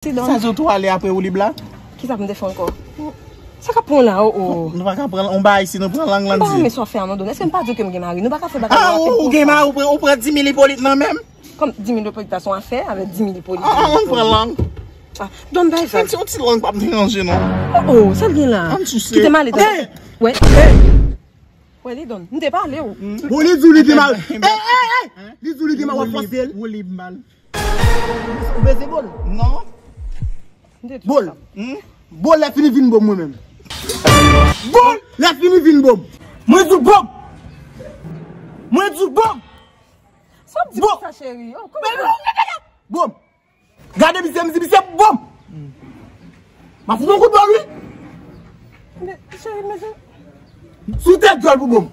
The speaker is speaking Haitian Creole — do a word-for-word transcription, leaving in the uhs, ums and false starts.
Sa di w tou ale apre woulib la? Kisa pou m te fè ankò? Sa k ap pran w la, o, o? Nou pa ka pran yon bagay si nou pran lang lan di. M pa renmen sa w fè a, Mandon. Èske m pa di w ke m gen mari? Nou pa ka fè bagay la rapid konsa. Ah, ou, ou gen mari, ou pran, ou pran di mil Ipolit nan menm? Kòm di mil Ipolit la se yon afè, avèk di mil Ipolit. Ah, ah, ann pran lang. Ah, Don bay vag. Yon ti, yon ti lang p ap deranje, non. O, o, sa l gen la? Ann souse. Kite m ale, Don. Wè. Wè li, Don. M te pale w. Bon, li di w li gen mari. Ey, ey, ey! Li di w li gen mari, w ap fòse l. Woulib mal. Ou beze bol? Non. Bol. Bol lè fini vin bom mwen menm. Bol lè fini vin bom. Mwen di w bom. Mwen di w bom. Sa w ap di konsa, cheri? Bom. Gade misye, misye, misye bom. M ap fout yon kout bol, wi. Cheri, mezanmi. Sou tèt dyòl pou bom.